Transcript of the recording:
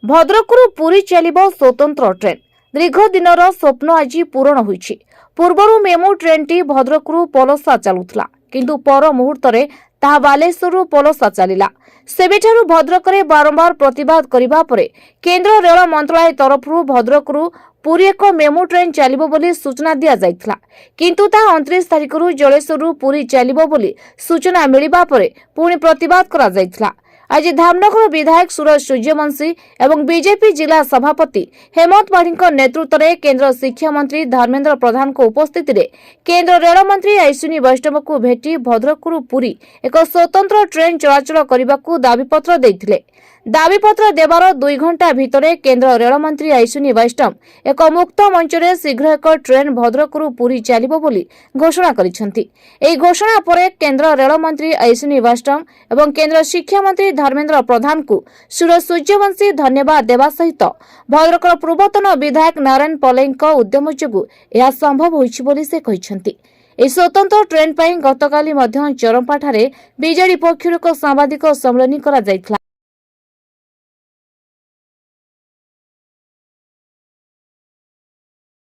ଭଦ୍ରକରୁ ପୁରୀ ଚାଲିବ ସ୍ୱତନ୍ତ୍ର ଟ୍ରେନ୍। ଦୀର୍ଘ ଦିନର ସ୍ୱପ୍ନ ଆଜି ପୂରଣ ହୋଇଛି। ପୂର୍ବରୁ ମେମୁ ଟ୍ରେନ୍ଟି ଭଦ୍ରକରୁ ପଲସା ଚାଲୁଥିଲା, କିନ୍ତୁ ପର ମୁହୂର୍ତ୍ତରେ ତାହା ବାଲେଶ୍ୱରରୁ ପଲସା ଚାଲିଲା। ସେବେଠାରୁ ଭଦ୍ରକରେ ବାରମ୍ବାର ପ୍ରତିବାଦ କରିବା ପରେ କେନ୍ଦ୍ର ରେଳ ମନ୍ତ୍ରଣାଳୟ ତରଫରୁ ଭଦ୍ରକରୁ ପୁରୀ ଏକ ମେମୁ ଟ୍ରେନ୍ ଚାଲିବ ବୋଲି ସୂଚନା ଦିଆଯାଇଥିଲା। କିନ୍ତୁ ତାହା 29 ତାରିଖରୁ ଜଳେଶ୍ୱରରୁ ପୁରୀ ଚାଲିବ ବୋଲି ସୂଚନା ମିଳିବା ପରେ ପୁଣି ପ୍ରତିବାଦ କରାଯାଇଥିଲା। ଆଜି ଧାମନଗର ବିଧାୟକ ସୁରଜ ସୂର୍ଯ୍ୟବଂଶୀ ଏବଂ ବିଜେପି ଜିଲ୍ଲା ସଭାପତି ହେମନ୍ତ ମାଢ଼ୀଙ୍କ ନେତୃତ୍ୱରେ କେନ୍ଦ୍ର ଶିକ୍ଷାମନ୍ତ୍ରୀ ଧର୍ମେନ୍ଦ୍ର ପ୍ରଧାନଙ୍କ ଉପସ୍ଥିତିରେ କେନ୍ଦ୍ର ରେଳମନ୍ତ୍ରୀ ଅଶ୍ୱିନୀ ବୈଷ୍ଣବଙ୍କୁ ଭେଟି ଭଦ୍ରକରୁ ପୁରୀ ଏକ ସ୍ୱତନ୍ତ୍ର ଟ୍ରେନ୍ ଚଳାଚଳ କରିବାକୁ ଦାବିପତ୍ର ଦେଇଥିଲେ। ଦାବିପତ୍ର ଦେବାର 2 ଘଣ୍ଟା ଭିତରେ କେନ୍ଦ୍ର ରେଳମନ୍ତ୍ରୀ ଅଶ୍ୱିନୀ ବୈଷ୍ଣବ ଏକ ମୁକ୍ତ ମଞ୍ଚରେ ଶୀଘ୍ର ଏକ ଟ୍ରେନ୍ ଭଦ୍ରକରୁ ପୁରୀ ଚାଲିବ ବୋଲି ଘୋଷଣା କରିଛନ୍ତି। ଏହି ଘୋଷଣା ପରେ କେନ୍ଦ୍ର ରେଳମନ୍ତ୍ରୀ ଅଶ୍ୱିନୀ ବୈଷ୍ଣବ ଏବଂ କେନ୍ଦ୍ର ଶିକ୍ଷାମନ୍ତ୍ରୀ ଧର୍ମେନ୍ଦ୍ର ପ୍ରଧାନଙ୍କୁ ସୁରଜ ସୂର୍ଯ୍ୟବଂଶୀ ଧନ୍ୟବାଦ ଦେବା ସହିତ ଭଦ୍ରକର ପୂର୍ବତନ ବିଧାୟକ ନାରାୟଣ ପଲେଇଙ୍କ ଉଦ୍ୟମ ଯୋଗୁଁ ଏହା ସମ୍ଭବ ହୋଇଛି ବୋଲି ସେ କହିଛନ୍ତି। ଏହି ସ୍ୱତନ୍ତ୍ର ଟ୍ରେନ୍ ପାଇଁ ଗତକାଲି ମଧ୍ୟ ଚରମ୍ପାଠାରେ ବିଜେଡି ପକ୍ଷରୁ ଏକ ସାମ୍ବାଦିକ ସମ୍ମିଳନୀ କରାଯାଇଥିଲା।